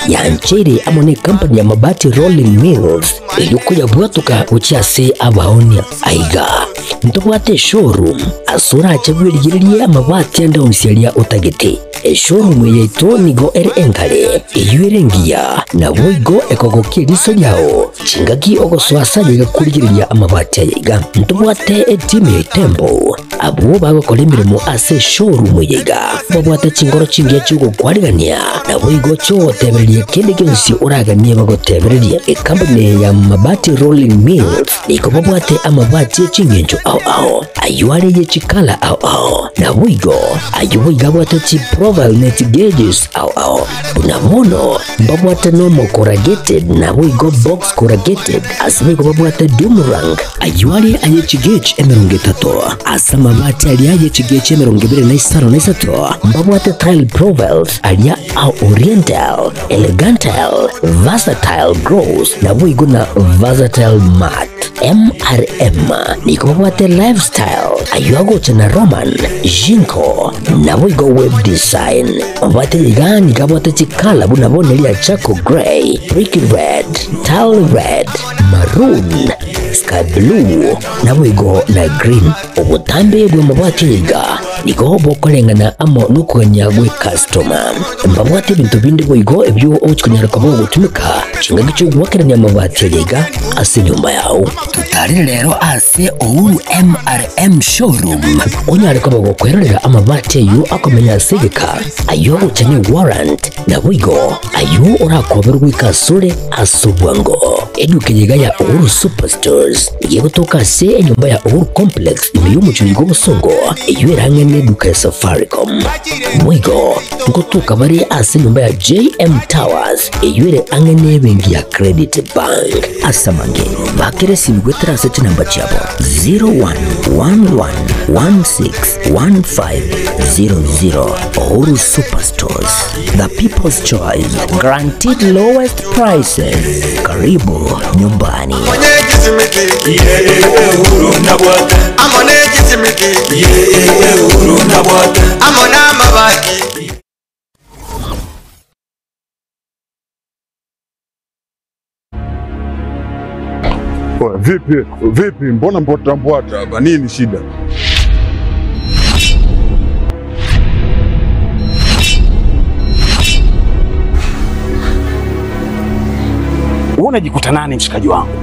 Yancheire amo necompany ya Mabati Rolling Mills eyio koyabwatoka gochia ase abaonia. Aiga ntobwate eshowroom ase orache bwerigererie amabati ande onsi aria otagete. Eshowroom eye yaito nigo ere engare, eyio ere engiya, naboigo ekogokia eriso riao chingaki ogosoa ase aye iga korigereria amabati aya iga. Ntobwate etimu ya Itembo abwo bagokora emeremo ase eshowroom eye iga, babwate chingoro chingiya chi'ogokwarigania, naboigo chi'ogotebereria kende gionsi oraganie bagotebererie. Ecompany eye ya Mabati Rolling Mills nigo babwate amabati e chingencho ao ao, ayio are ye chikala ao ao, naboigo ayio boigo abwate chiprofile ne chigeges ao ao. Buna bono mbabwate normal corrugated naboigo box corrugated, ase boigo babwate doomerang, ayio are aye chigauge 30, ase amabati aria aye chigauge 23 mbabwate tile profiles aria a oriental, elegantal, versatile gloss, naboigo na versatile matte. MRM nigo babwate lifestyle, ayio agocha na Roman, Jinko, naboigo web design. Mabwate iga nigo abwate chikala buna bono eria charcoal grey, brick red, tile red, maroon, sky blue, naboigo na green. Obotambe bw'amabwati iga nigo bokoreng'ana amo nokogania gw'ekastoma. Mbabwate ebinto binde boigo ebio ogochia konyara koba ogotumeka chingaki chi'ogoakerania amabati aya iga ase enyomba yao. Totarere rero ase Uhuru MRM Showroom onyare koba gokwerorera amabati ayio akomenya ase egeka, ayio agocha ne warrant, naboigo ayio orakoberwe goika asore ase obwango. Eduka eye iga ya Uhuru Superstores nigo egotoka ase enyomba ya Uhuru Complex ime y'omochie oiga obosongo, eyio ere ang'e neduka ya Safaricom. Boigo ngotoka bare ase enyomba ya JM Towers eyio ere ang'e nebenki ya Credit Bank. Ase amange, bakera esimi goetera ase chinamba chiabo 0111161500. Uhuru Superstores, the people's choice, guaranteed lowest prices. Karibu nyumbani. Oya, vipi vipi, mbona mbwata mbwata hapa? Nini shida? Wewe unajikuta nani mshikaji wangu?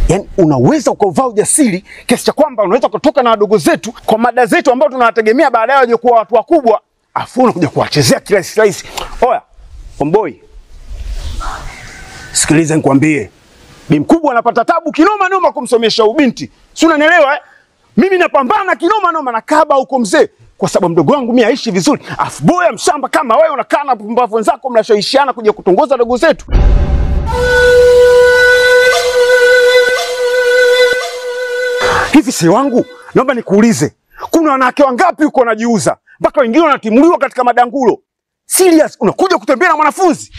Yaani unaweza ukavaa ujasiri kiasi cha kwamba unaweza kutoka na wadogo zetu kwa mada zetu ambao tunawategemea baadaye waje kuwa watu wakubwa, afu unakuja kuwachezea kirahisi rahisi. Oya, omboi, sikiliza nikwambie, bi mkubwa anapata tabu kinoma noma kumsomesha ubinti, si unanielewa eh? Mimi napambana kinoma noma na kaba huko mzee, kwa sababu mdogo wangu mimi aishi vizuri, afu boya mshamba kama wewe unakaa na pumbavu wenzako mnashawishiana kuja kutongoza dogo zetu. Hivi si wangu, naomba nikuulize, kuna wanawake wangapi huko wanajiuza mpaka wengine wanatimuliwa katika madangulo? Serious, unakuja kutembea na mwanafunzi?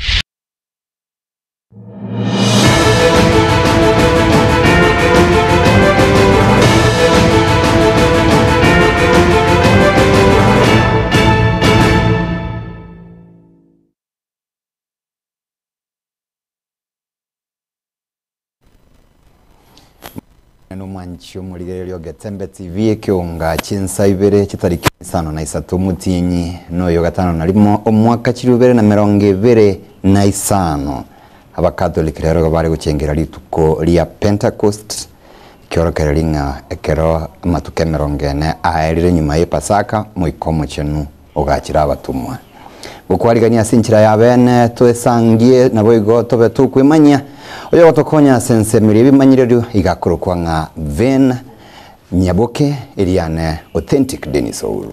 Nomwanchi omorigereria Ogetembe TV ekeonga chinsa ibere chitariki isano na isato omotienyi noyo gatano na rimo omwaka chiri ibere na merongo ibere na isano abakatholiki rero igo bare gochengera rituko ria Pentecost ekiorokereria ng'a ekero amatuko emerongo ene aerire nyuma ya epasaka moika omochenu ogachire abatomwa. Gokwarigania ase enchera ya bene twesangie naboigo tobe tokwemanyia oyogotokonya ase ensemo eria ebimanyirerio igakorokwa ng'a Vin Nyaboke eriane Authentic Dennis Ouru.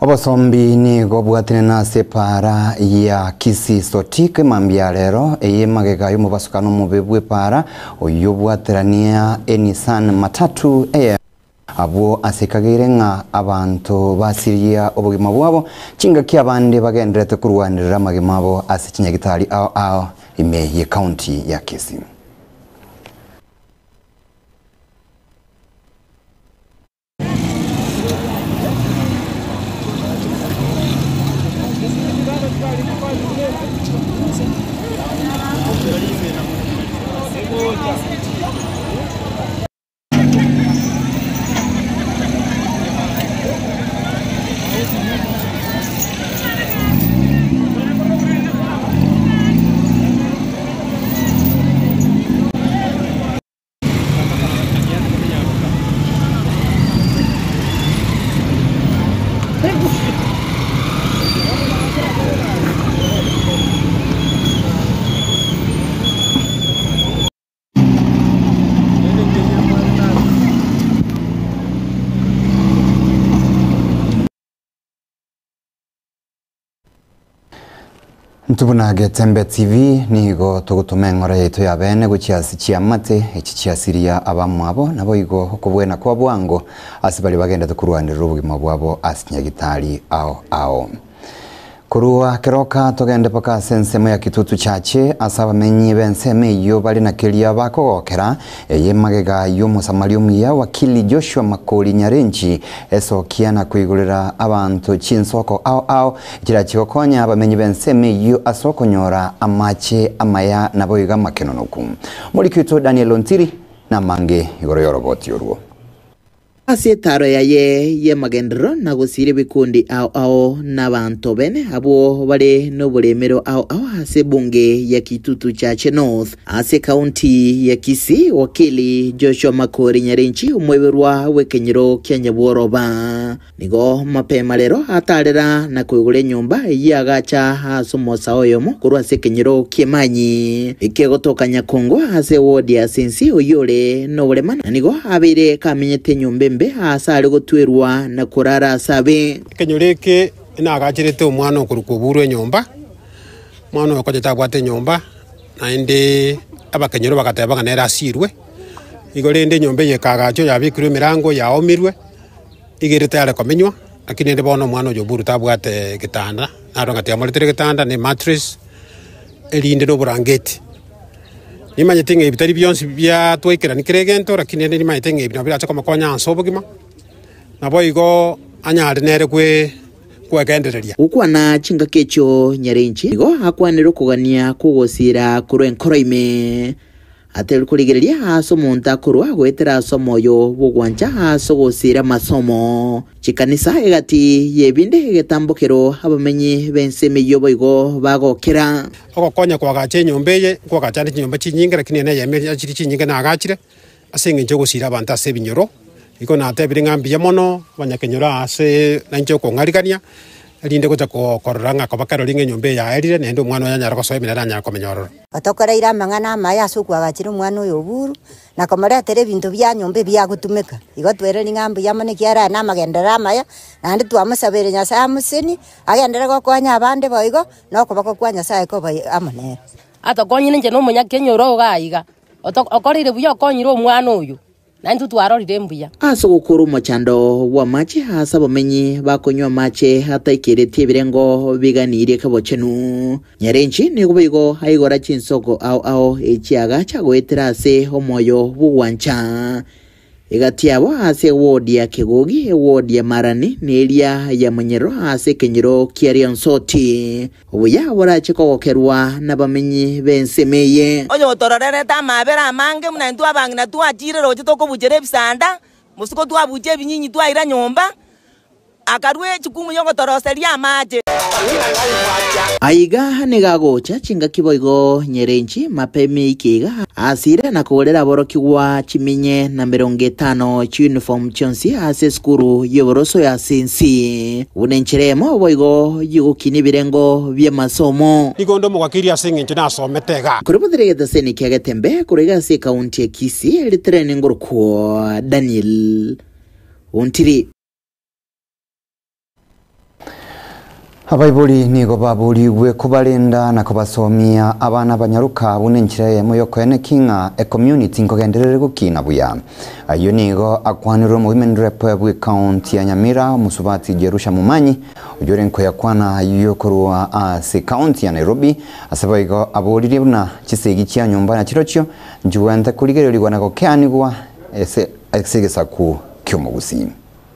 Obosombi nigo bwatenena ase epaara ya Kisii Sotik mambia ya rero, eye magega y'omobasukano omobe bw'epaara oyio obwaterania Enissan Matatu eye. Abwo ase ekageire ng'a abanto basiria obogima bwabo, chingaki abande bagendererete korwanerera amagima abo ase chinyagitari ao ao ime y'ecounty ya Kisii. Intwe buna Getembe TV nigo togotoma eng'ora yaito ya bene gochia ase chiamate echi chiasiria abamwabo, naboigo okobwena kwa bwango ase baria bagendete korwanerera obogima bwabo ase chinyagitari ao ao. Korwa keroka togende mpaka ase ensemo ya Kitutu Chache, ase abamenyi b'ensemo eyio bare na keria bakogokera, eye magega y'Omosamaria omuya Wakili Joshua Makori Nyarenchi esokia na koigorera abanto chinsoko ao ao chirachie gokonya abamenyi b'ensemo eyio ase okonyora amache amaya naboigo amakenonoku. Moriki oito Daniel Ontiri namange igoro y'oroboti orwo. Ase etaaro yaye y'emagenderero na gosiira ebikundi ao ao nabaanto bene abwo bare noboremero ao ao ase ebunge ya Kitutu Chache North ase ekaunti ya Kisii, Wakili Joshua Makori Nyarenchi omoiborwa bw'ekenyoro kia Nyabworoba nigo mapema rero atarera na koigora enyomba eyio agacha ase omosae oyomo korwa ase ekenyoro ki'emanyi ekegotoka Nyakongo ase eward ya Sensi oyio ore noborema na nigo abeire kamenyete enyomba embe aase are gotwerwa na korara ase abe. Ekenyoro eke nagacherete omwana okorokwa Oburu enyomba, omwana oyo konya tabwate enyomba, naende abakenyoro bagateba ng'a nere asirwe, igo rende enyomba eye ekaagachwa yabekirwe emerango yaomirwe, iga ere tayare komenywa, lakini rende bono omwana oyo Oburu tabwate getanda, naro ng'a tiamoretire egetanda na emattress, erinde na oborangeti. Nimanyete ng'a ebi tari bionsi biatwaikerania kera egento, lakini rende nimanyete ng'a ebi nabo birache komokonya ase obogima, naboigo anyare nere kwe kwegendereria. Gokwana chingaki echio nyarenche nigo akwanire okogania kw'ogosiira korwa enkoro ime. Atari korigereria aase omonto akorwa goetera ase omoyo bw'ogwancha ase ogosiira amasomo. Chikanisa egati y'ebinde egetambokero abamenyi b'ense emeyio boigo bagokera. Ogokonya koagacha enyomba eye, nkoagacha ande chinyomba chinyinge, lakini eye neyemo eria chiri chinyinge naagachire, ase engencho y'ogosiira abanto ase ebinyoro. Igo natebire ng'a mbuya mono abanyakenyoro aase nainche okong'arigania, erinde gocha korora ng'a koba kero ring'e enyomba eye yaerire, naende omwana oye anyare gosoa ime nere anyare komenya ororo. Otokoreire amang'ana amaya ase okoagachera omwana oyo Oburu, na komoretera ebinto bia nyomba ebiagotumeka. Igo twereri ng'a mbuya mono ekiagera aya namagenderero amaya, naende twamosabeire Nyasae amosenie, agenderere gokonya abande boigo, na okoboko kwa Nyasae kobe amo nere. Atokonyire inche nomonyakenyoro iga aiga, okoreire buya okonyire omwana oyo, na intwe twarorire mbuya. Ase ogokora omochando bw'amache aase abamenyi bakonywa amache ataikeretie ebirengo biganirie kebochenu. Nyarenchi nigo boigo aigora chinsoko ao ao echiagacha goetera ase omoyo bw'ogwancha. Egati yabo ase eward ya Kegogi, eward ya Marani, na eria ya Monyerero ase ekenyoro kia Rionsoti. Obuya borache kogokerwa nabamenyi b'ensemo eye. Oyotororerete amaabera amange buna intwe abang'ina twachire roche tokobuchera ebisanda, mosiko twabucha ebinyinyi twaira nyomba, Akarua echukumu y'ogotoroseria amache. Aiga nigo agocha chingaki boigo nyerenchi mapemi eike iga asire na kogorera aborokigwa chiminye na 50 chiuniform chionsi ase esukuru y'oboroso ya Sinsi buna enchera eyemo boigo y'ogokinia ebirengo bi'amasomo. Nigo onde omogakeiri ase engencho nasomete iga. Korwa botere egetaseni kia Getembe korwa iga ase ekaunti ya Kisii ritere ningorokwa Daniel Ontiri. Abaibori nigo baborigwe kobarenda na kobasomia abana abanyaroka buna enchera eyemo y'okoenekia ng'a ecommunity nkogenderere gokina buya. Ayio nigo akwanirwe omowomen rep bw'ecounty ya Nyamira omosubati Jerusha Momanyi oyio ore nkoyakwana ayio korwa ase ecounty ya Nairobi ase boigo aboririe buna chisegi chia nyomba nachirochio nchigwente korigererigwa na gokeanigwa ase egesaku ki'omogusii.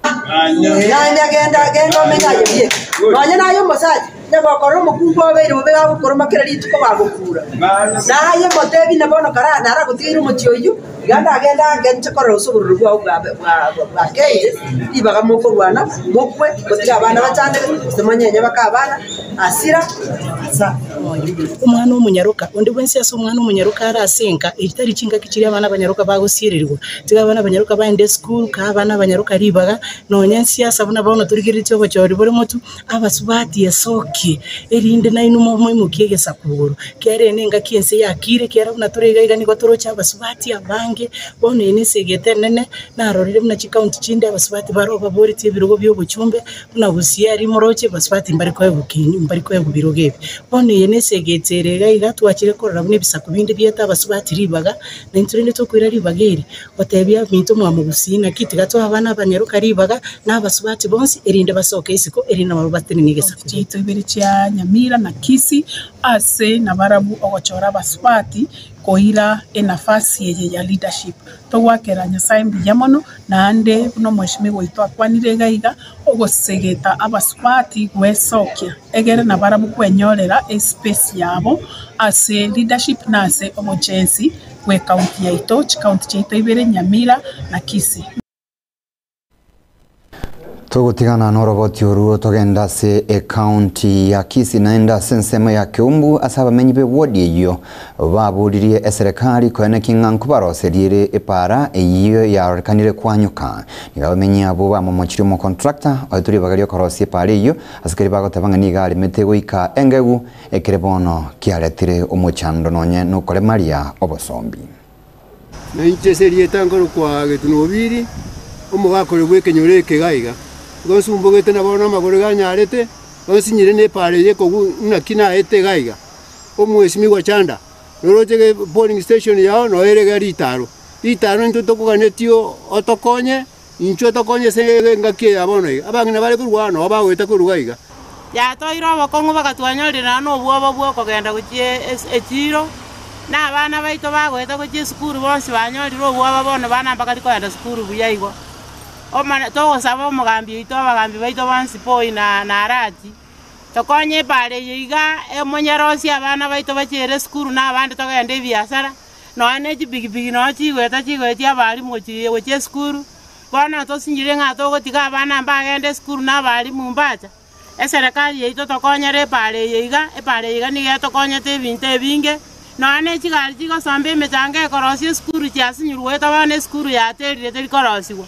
Ng'anya genda, genda omenye aye bieka. Nonya naye omosacha, onye gokorora omokungu obeire bobe gagokoroma kera rituko bagokuura. Naye motebi na bono karaa naragotigeire omochie oyio, iga ndagende ange inche korora gose obororo bwao bwakeire, ribaga mokorwana, mokwe, gotiga abana bachandeke, gose monyenye baka abana, asira, asa. Omwana omonyaroka, onde bwensi ase omwana omonyaroka are ase enka, eri tari chingaki chiria abana abanyaroka bagosiererigwa. Tiga abana abanyaroka baende esukuru, kaa abana abanyaroka ribaga, nonya ensiasa buna bono torigereretie obochori bore motwe, abasubati esokie, erinde nainwe moimokie egesaku igoro. Kiagera eye nengaki ense yakire, kiagera buna tore iga iga nigo toroche abasubati abange, bono eye nesegete enene, narorire buna chikaunti chinde abasubati baroo baboretie ebirogo bia obochumbe, Buna gusii aria moroche, basubati mbare koegwa ki? Mbare koegwa birogo ebi. Bono eye nesegete ere iga iga twachire korora buna ebisaku binde biete abasubati ribaga, na intwe rende tokoira ribaga eri, gotebia abinto mwamogusii naki tiga toe abana abanyaroka ribaga, na abasubati bonsi, erinde basoke isiko, erinde nabo batenenie egesaku giaito. Chiaito ibere chia Nyamira na Kisii ase nabarabwo ogochora abasubati koira enafasi eye ya leadership. Togoakera Nyasae mbuya mono, naende buna omweshimiwa oito akwanire iga iga, ogosegeta abasubati gwesokia, egere nabarabwo kwenyorera espace yabo ase leadership na ase obochensi bw'ecounty yaito, chicounty chiaito ibere Nyamira na Kisii. Togotigana noroboti orwo togende ase ecounty ya Kisii naende ase ensemo ya Keumbu ase abamenyi be ward eyio baboririe eserekari koenekia ng'a nkobaroserie ere epaara eyio yarorekanire kwanyuka. Nigo abamenyi abwo bamomochirie omocontractor oetwe ribaga riokorosia epaara eyio ase keria bagoteba ng'a nigo aremete goika engegu ekere bono kiaretire omochando nonye nokoremaria obosombi. Na inche ase erieta nkorokwa Getuna Obiri, omogaka oria bw'ekenyoro eke iga iga. Igo nsumbogete na bono amagoro iga anyarete, onsinyire nepara eye ekogwa naki naete iga iga. Omwesimigwa Chanda, noroche ge polling station yao noyo ere iga ritaro. Ritaro intwe tokoganetie otokonye, inchwe otokonye ase engaki eye ya bono iga. Abang'ina bare korwa aa noo bagoeta korwa iga iga. Yatoeire obokong'u bagatwanyorera nobwoba bw'okogenda gochia echiiro, na abana baito bagoeta gochia esukuru bonsi banyorire obwoba bono bana mbakari kogenda sukuru buya igo. Omone togosaba omogambi oito abagambi baito bonsi Poi na na Arati, tokonye epaara eye iga emonyerosie abana baito bachiere esukuru na abande togende ebiasara, nonya ne chipikipiki nonya chigoeta chigoetia abalimu gochia gochia esukuru, bono tosinyire ng'a togotiga abana mbagende esukuru na abalimu mbacha. Eserekari yaito tokonyere epaara eye iga, epaara eye iga nigo etokonyete ebinto ebinge, nonya ne chigari chigosomba emechango ekorosia esukuru chiasinyirwe goeta bono esukuru yaterire teri korosigwa.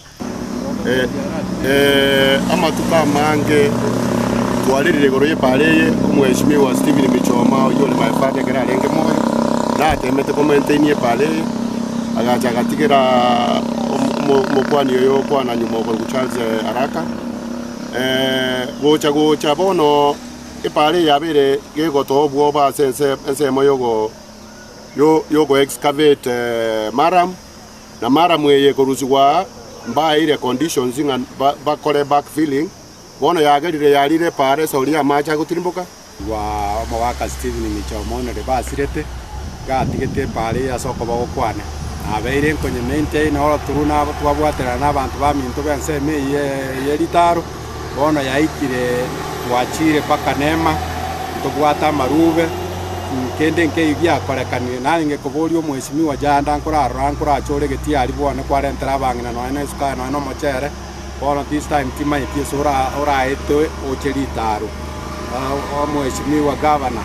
Amatuko amange twarerire igoro y'epaara eye, Omweshimiwa Stephen Michoma oyio ore my father ekero arenge moyo, natemete ko maintain epaara eye, agacha agatigera omokwani oyo okwana nyuma okorokwa Charles Araka. Gocha gocha bono epaara eye yabeire gegotoa obwoba ase ensemo yogo excavate murram, na murram eye ekorusigwa aa mbaeire conditions ng'a bakore backfilling, bono yagerire yarire epaara esauri y'amache agotirimboka. Igwa omogaka Stephen Michoma onere basirete, gatigete epaara eye ase okoboko kwane. Nabeire nkonye maintain oroturu nabo twabwaterana na abanto baminto b'ensemo eye ye ritaro, bono yaikire twachire mpaka nema, ntobwate amarube, kende nkeiyo giakorekanire. Narenge koboria omwesimigwa Janda nkorarora nkorachore egetiari bwane kwarentera abang'ina nonya na esukari nonya na omochere, bono this time timanyeti ase oraete oche ritaro. Omwesimigwa Gavana.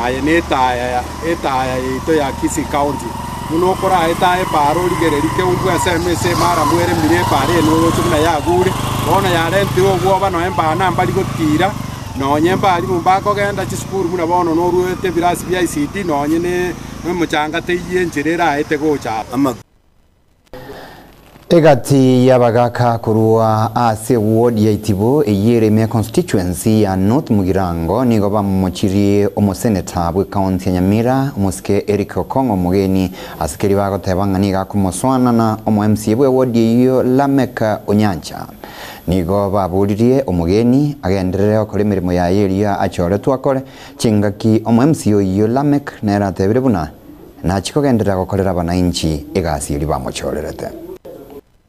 Aye netaya etaya yaito ya Kisii County. Buna okoraa etaya epaara origererie keumbu ensemo ase emaramu eremire epaara eye noroche buna yagure. Bono yarentire obwoba nonya mbana mbari gotiira, nonye mbarimu mbakogenda chisukuru buna bono noruete ebirasi bia ICT nonye ne emochanga teiyo enchera eraete gocha aba. Egati y'abagaka korwa ase ward ya Itibo eyio ere ime ya constituency ya North Mugirango nigo bamomochirie omoseneta bw'ecounty ya Nyamira omosike Eric Okong'o Omogeni ase keria bagoteba ng'a nigo akomosoanana omo MCA bw'eward eyio Lameck Onyancha. Nigo baboririe Omogeni agenderere gokora emeremo yaye eria achoretwe akore chingaki omo MCA oyio Lameck nere atebire buna Nachie kogenderera gokorera abanainchi egasi eria bamochorerete.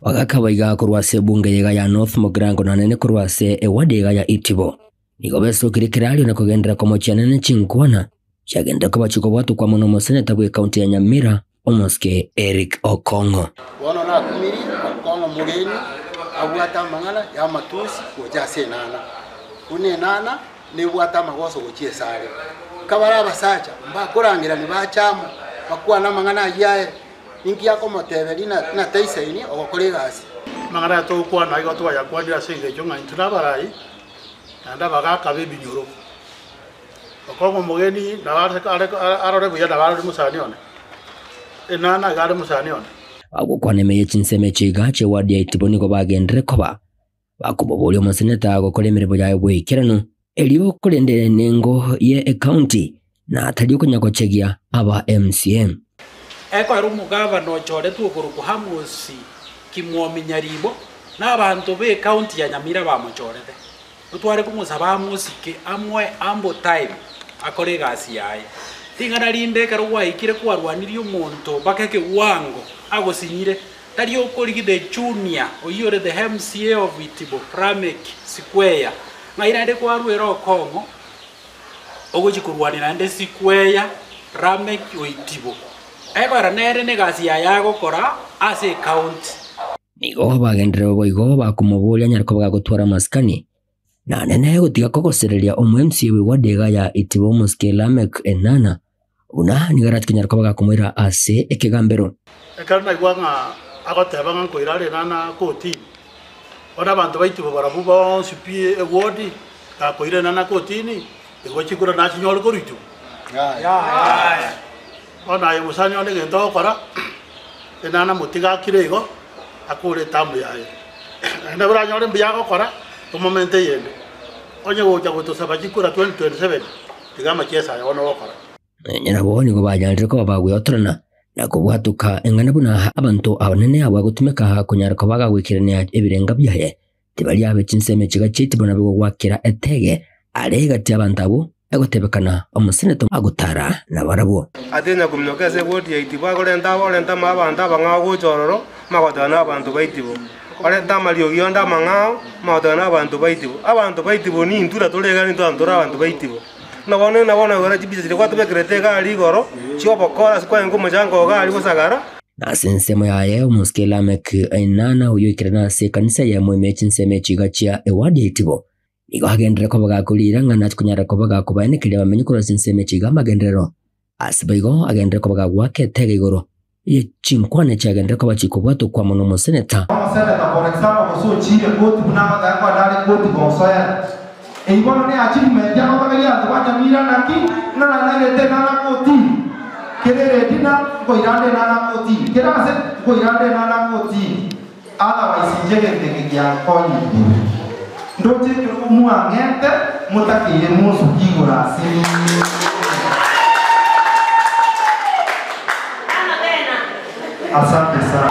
Bagaka baiga korwa ase ebunge yaiga ya North Mugirango na nene korwa ase eward yaiga ya Itibo. Nigo besokire kerario na kogenderera komochiana ne chinkwana chiagenderera koba chikobwatokwa amo nomoseneta bw'ecounty ya Nyamira omosike Eric Okong'o. Bono nakumirie Okong'o omogeni abwate amang'ana y'amatusi gocha ase enana, buna enana nebwate amagoso gochia esare. Kabare abasacha mbakorangerania bache amo, bakwane amang'ana ayio aye, ninki akomoteberia ng'a taisaini ogokora egasi. Amang'ana aya togokwana igo twayakwanire ase engencho ng'a intwe nabarai, naende abagaaka b'ebinyoro. Okong'a omogeni nabo arore buya nabo arore mosani one, enana iga are mosani one. Bagokwana ime ye chinsemo echi iga chi'eward ya Itibo nigo bagenderere koba Bakomoboria omoseneta gokora emeremo yaye bw'eikeranu, erio korende nengo ye ecounty na tari okonya gochegia aba MCA. Ekoera omogavana ochoretwe okorokwa Amos Kimwomi Nyaribo na abanto be ecounty ya Nyamira bamochorete. Totware komosaba amosike amoe ample time akore egasi yaye. Ring'ana rinde ekero gwaikire kwarwanirie omonto mpaka ekewango agosinyire Tari okorigia the junior oyio ore the MCA of Itibo Lameck Sikweya ng'ai naende kwarwera okong'o ogochia korwania naende Sikweya Lameck o Itibo ekogera nere negasi yaye agokora ase ecounty. Nigo bagenderere boigo bakomoboria anyare koba gagotwara amasikani, na nene gotiga kogosereria omo MCA bw'eward iga ya Itibo omosike Lameck Enana Buna nigo aratigenyare koba gakomoira ase ekegambero. Ekero naigwa ng'a agoteba ng'a nkoira are nana kotini, bono abanto baitibo barabwo bonsi pi ewodi, gakoira enana kotini, igo chikura nachinyore korwa itibo? Yaya. Bono aye mosani one egento ogokora, enana motige akire igo, akore etamu yaye. Naende oranyore mbuya agokora, tomomente eyende. Onye gocha gotosaba chikura 2027, Tiga amachiesa aya bono ogokora. Nonya nabo nigo banyarire koba bagweotorana na kobwatoka eng'ana buna abanto abanene abwo agotumeka konyara koba agagwekerania ebirenga biaye, tibari abe chinsemo chiga chiaitibwa nabe gogwakera etege are egati y'abanto abwo egotebekana omoseneto agotara nabarabwo. Ase nyakominyoka ase egoti ya Itibo akorenta aborente ama abanto abang'ao gocha ororo, amagoteba nabanto ba Itibo. Orente amariogi onde amang'ao, amagoteba nabanto ba Itibo. Abanto ba Itibo nintwe na tore iga nintwe tore abanto ba Itibo. Buna bono na bono igoro chibisa chiria gwatobekerete iga aria igoro, chi'obokora ase kwarenge omochango iga aria gosagara. Na ase ensemo yaye omosike Lameck Einana oyio oikerana ase ekanisa eyemo ime chinsemo echi iga chia eward ya Itibo, nigo agenderere koba gakoriira ng'a nache konyara koba gakobaenekeria abamenyi korwa ase ensemo echi iga amagenderero. Ase boigo agenderere koba gagoaka etega igoro ye chinkwana chiagenderere koba chikobwatokwa amo nomoseneta. Omoseneta for example gose ochiire koti buna agoteba nkoenda are koti gonsoera. Eyio bono ne achievement agotogeria abanto ba Nyamira naki ng'a nairete enana kotini, kere eredina nkoirande enana kotini, kera ase nkoirande enana kotini. Otherwise inche egento eke giankonyire bobe. Ndoche ekerogo mwang'ete motakeire monsuki igoro ase. Asante sana.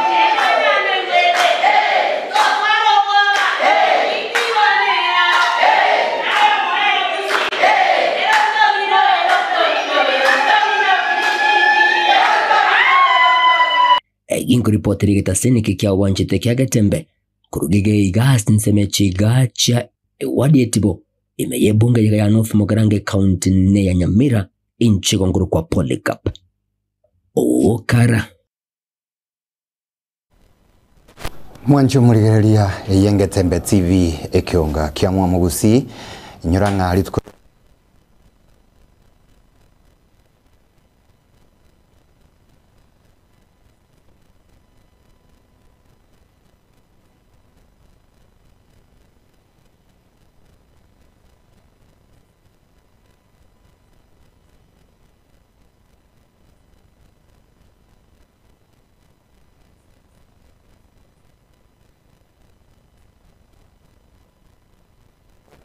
Egi nkoripoti rigetasini eke kia obwanchete kia Getembe korwa iga iga ase ensemo echiga chia ewadi etibo ime y'ebunge yaiga ya North Mugirango ecounty neya Nyamira inche igo nkorokwa Polycarp Okara. Mwanche omorigereria eye Ngetembe TV ekionga kia mwamogusi inyora ng'a rituko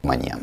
Manyia.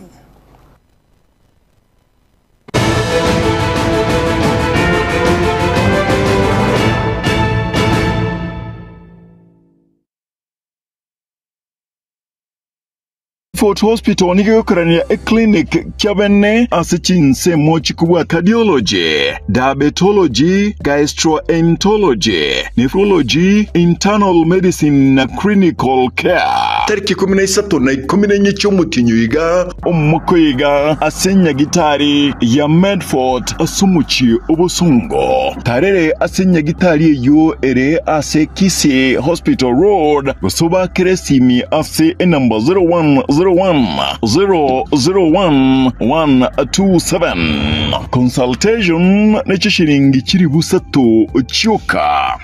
Fort Hospital nigo egokorania eclinic kiabene ase chinsemo chikobua cardiology, diabetology, gastroenterology, nephrology, internal medicine na clinical care. Tariki 13 na 14 chi'omotienyi oyo iga, omokoiga ase nyagitari ya Medfort ase omochie o Bosongo. Tarere ase nyagitari eyio ere ase Kisii Hospital Road gose obakere esimi ase enamba 0101 001 127. Consultation ne chishilingi chilifu isato chioka.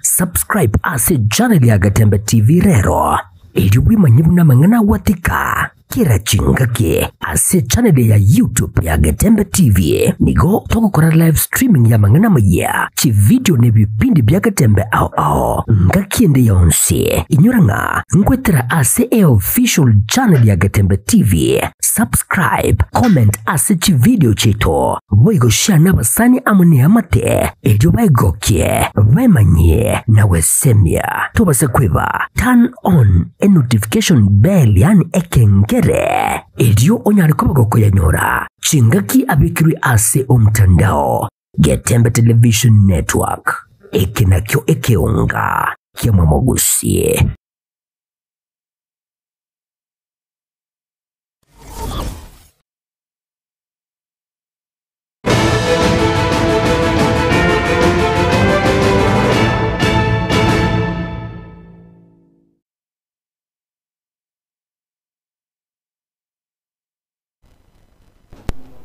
Subscribe ase channel ya Gatembe TV rero erio bwemanye buna amang'ana agwatika kera chingaki ase channel ya YouTube ya Getembe TV nigo togokora live streaming ya amang'ana amayia, chividio na ebipindi bia Getembe ao ao ngaki ende yonsi. Inyora ng'a nkwetera ase eofficial channel ya Getembe TV. Subscribe, comment ase chividio chiaito, boigo share nabasani amo neamate erio baegokie, bemanyie na gwesemia. Tobasa kweba turn on e notification bell yaani ekengere erio onyare koba gokoyanyora chingaki abekirwe ase omtandao. Getembe Television Network, eke nakio ekeonga kia Mwamogusie.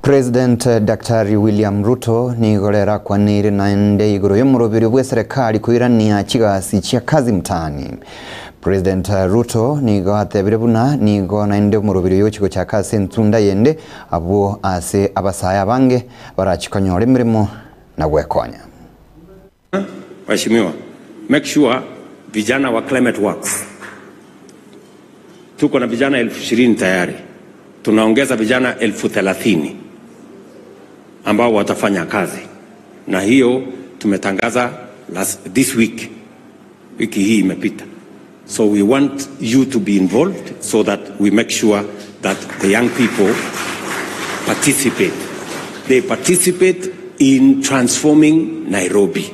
President Daktari William Ruto nigo rero akwaneire naende igoro y'omoroberio bw'eserekari koirania chigasi chia kazi mtaani. President Ruto nigo atebire buna nigo naende omoroberio oyo ochi gochaka ase entunda yende abwo ase abasae abange barachi konyora emeremo na gwekonya. Waheshimiwa, make sure vijana wa Climate Works, tuko na vijana 20,000 tayari, tunaongeza vijana 30,000 ambao watafanya kazi, na hiyo tumetangaza this week, wiki hii imepita. So we want you to be involved so that we make sure that the young people participate. They participate in transforming Nairobi.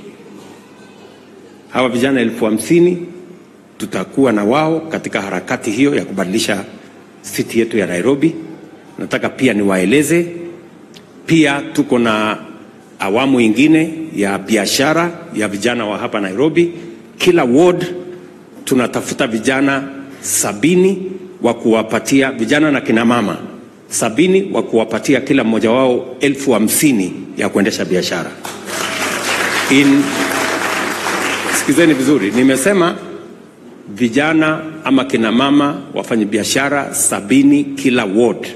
Hawa vijana 50,000 tutakuwa na wao katika harakati hiyo ya kubadilisha city yetu ya Nairobi. Nataka pia niwaeleze, pia tuko na awamu ingine ya biashara ya vijana wa hapa Nairobi. Kila ward tunatafuta vijana 70 wa kuwapatia vijana na kina mama 70 wa kuwapatia kila mmoja wao 50,000 ya kuendesha biashara. Sikizeni vizuri, nimesema vijana ama kina mama wafanye biashara 70 kila ward,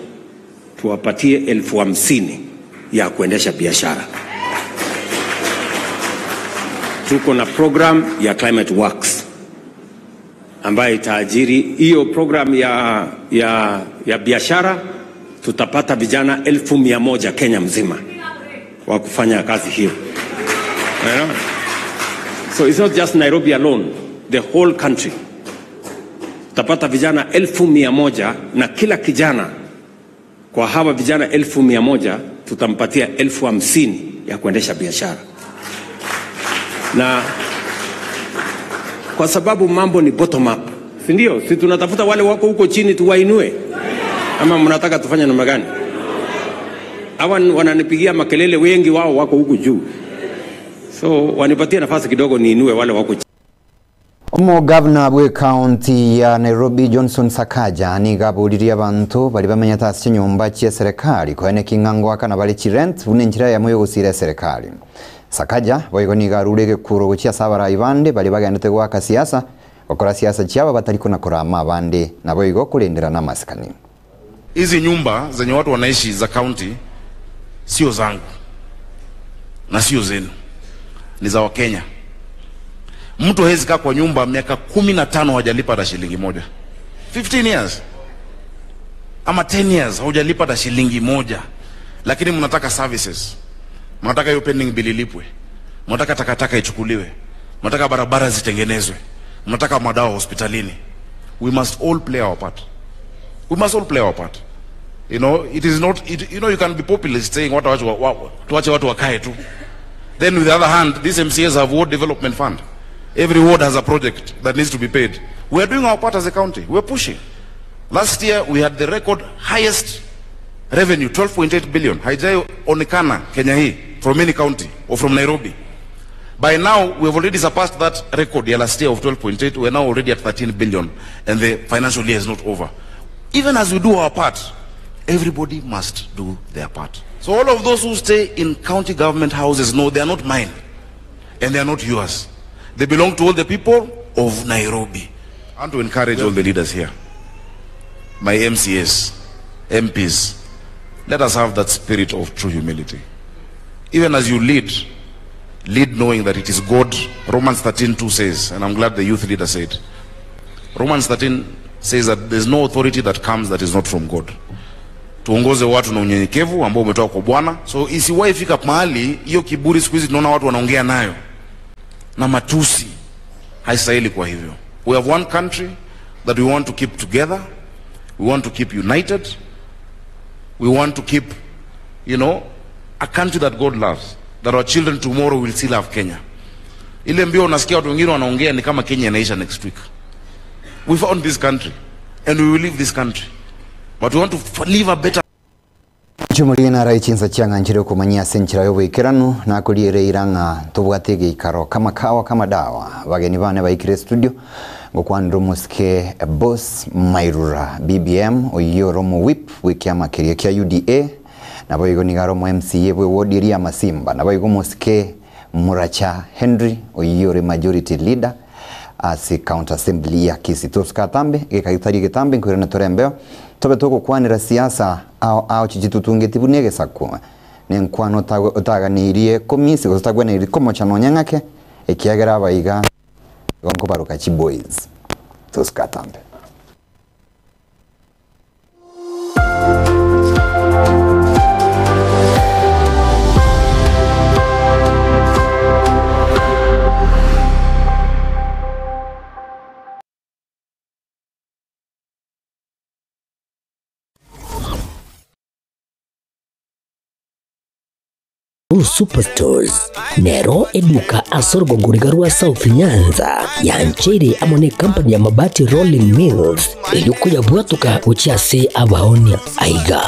tuwapatie 50,000 ya kuendesha biashara. Tuko na program ya Climate Works ambayo itaajiri hiyo program ya biashara. Tutapata vijana 100,000 Kenya mzima wa kufanya kazi hiyo. Unaelewa? So it's not just Nairobi alone, the whole country. Tutapata vijana 100,000 na kila kijana kwa hawa vijana 100,000 tutampatia 50,000 ya kuendesha biashara. Na kwa sababu mambo ni bottom up, si ndio? Si tunatafuta wale wako huko chini tuwainue? Ama mnataka tufanye namna gani? Hawa wananipigia makelele, wengi wao wako huku juu. So wanipatie nafasi kidogo niinue wale wako chini. Omo governor bwe county ya Nairobi Johnson Sakaja niga aburirie abanto bari bamenyete ase chinyomba chia serikali koene king'ango akana bari chirent buna enchera yamo yogosira eserikali. Sakaja boigo niga arure egekuro gochia ase abarai bande bari bagendete goaka siasa gokora siasa chiabo batari kona korama abande naboigo korendera na amasikani. Hizi nyumba zenye watu wanaishi za county sio zangu. na sio zenu, ni za Wakenya. Mtu hawezi kaa kwa nyumba miaka 15 hajalipa hata shilingi moja, 15 years ama 10 years haujalipa hata shilingi moja, lakini mnataka services, mnataka hiyo pending bill ilipwe, mnataka takataka ichukuliwe, mnataka barabara zitengenezwe, mnataka madawa hospitalini. We must all play our part. We must all play our part. You know, it is not, it, you know, you can be populist saying watu wache wa, tuache watu wakae tu. Then with the other hand, these MCAs have ward development fund. Every ward has a project that needs to be paid. We are doing our part as a county. We are pushing. Last year we had the record highest revenue 12.8 billion. Haijaonekana Kenya hii from any county or from Nairobi. By now we have already surpassed that record ya last year of 12.8. We are now already at 13 billion and the financial year is not over. Even as we do our part, everybody must do their part. So all of those who stay in county government houses know they are not mine and they are not yours. They belong to all the people of Nairobi. I want to encourage all the leaders here, my MCAs, MPs, let us have that spirit of true humility. Even as you lead, lead knowing that it is God. Romans 13:2 says, and I'm glad the youth leader said, Romans 13 says that there's no authority that comes that is not from God. Tuongoze watu na unyenyekevu ambao umetoka kwa Bwana. So isiwahi fika mahali hiyo kiburi, siku hizi tunaona watu wanaongea nayo na matusi, haistahili. Kwa hivyo we have one country that we want to keep together, we want to keep united, we want to keep, you know, a country that God loves, that our children tomorrow will still have Kenya. Ile mbio unasikia watu wengine wanaongea ni kama Kenya inaisha next week. We found this country and we will leave this country, but we want to live a better Chimuri nara ichinsa chiang'anchire okomanyia ase enchera ya oboikeranu nakoriere eira ng'a ntobwate egeikaro kama kawa kama dawa. Bageni bane baikire studio ngokwanera omosike Boss Mairura BBM oyio ore omo whip bw'ekiama keria kia UDA naboigo nigo are omo MCA bwe ward eria ya Masimba naboigo omosike Muracha Henry oyio ore majority leader ase county assembly ya Kisii. Tosuka atambe egeka getari egetambe nkoirana tore embeo Tobe togokwanera siasa ao ao chichitutungeti buna egesaku, nenkwano otaganeirie komisi gose otagweneiri komocha nonya ng'ake, ekiagera abaiga igo nkobaroka chiboys. Tosike atambe. Blue Superstores nero eduka ase orogongo riga rwa South Nyanza yancheire amo ne company ya Mabati Rolling Mills eyio koyabwatoka gochia ase abaonia. Aiga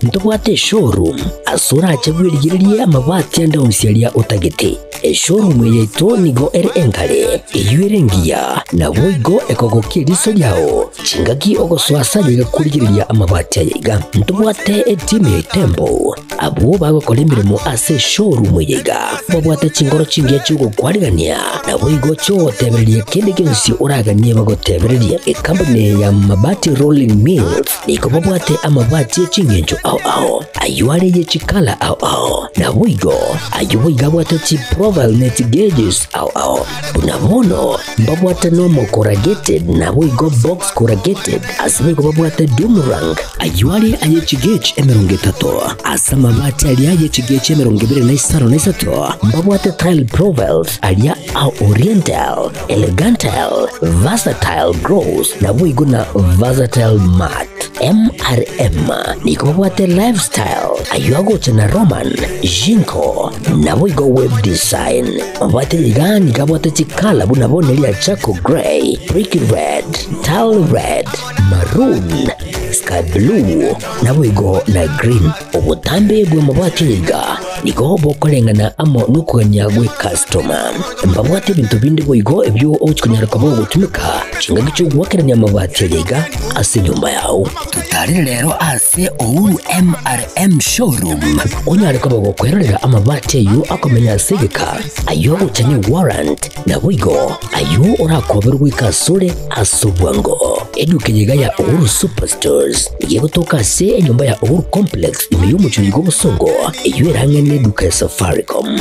ntobwate eshowroom ase orache bwerigererie amabati ande onsi aria otagete. Eshowroom eye yaito nigo ere enkare, eyio ere engiya, naboigo ekogokia eriso riao chingaki ogosoa ase aye gakorigereria amabati aya iga. Ntobwate etimu ya Itembo, abwo bagokora emeremo ase eshowroom eye iga, babwate chingoro chingiya chi'ogokwarigania, naboigo chi'ogotebereria kende gionsi oraganie bagotebererie. Ekampuni eye ya Mabati Rolling Mills nigo babwate amabati eching'encho ao ao, ayio are ye chikala ao ao, naboigo ayio boigo abwate chiprofile ne chigeges ao ao. Buna bono mbabwate nomo corrugated naboigo box corrugated, ase boigo babwate doomerang, ayio are aye chigauge 30, ase amabati aria aye chigauge 25, mbabwate tile profiles aria a oriental, elegantal, versatile gross naboigo na versatile mat. MRM nigo babwate lifestyle, ayio agocha na Roman, Jinko naboigo web design. Mabwate iga nigo abwate chikala buna bono eria charcoal grey, brick red, tile red, maroon, sky blue naboigo na green. Obotambe bw'amabwate iga nigo bokoreng'ana amo nokogania gwe customer. Mbabwate ebinto binde boigo ebio ogochi konyara koba ogotumeka chingaki chi'ogoakerania amabati aria iga ase enyomba yao. Totarire rero ase Uhuru MRM Showroom onyare koba gokwerorera amabati ayio akomenya ase egeka, ayio agocha ne warrant, naboigo ayio orakoberwe goika asore ase obwango. Eduka eye iga ya Uhuru Superstores nigo egotoka ase enyomba ya Uhuru Complex ime y'omochie oyo bw'Obosongo, eyio erang'e ang'e na eduka ya Safaricom.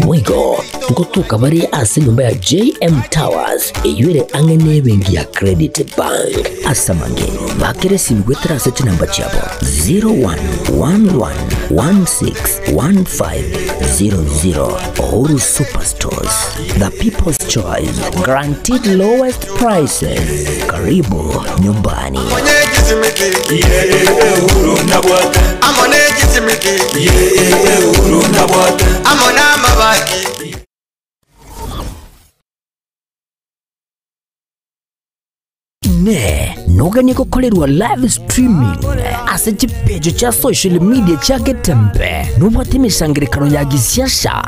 Boigo nkotoka bare ase enyomba ya JM Towers eywo ere ang'e na ebenki ya Credit Bank. Ase amange bakere esimi goetera ase chinamba chiabo 0111161500. Uhuru Superstores, the people's choice, guaranteed lowest prices. Karibu nyumbani. Ne noganie gokorerwa live streaming ase chipeji cha social media chia Getembe nobwate emesangerekano ya gisiasa.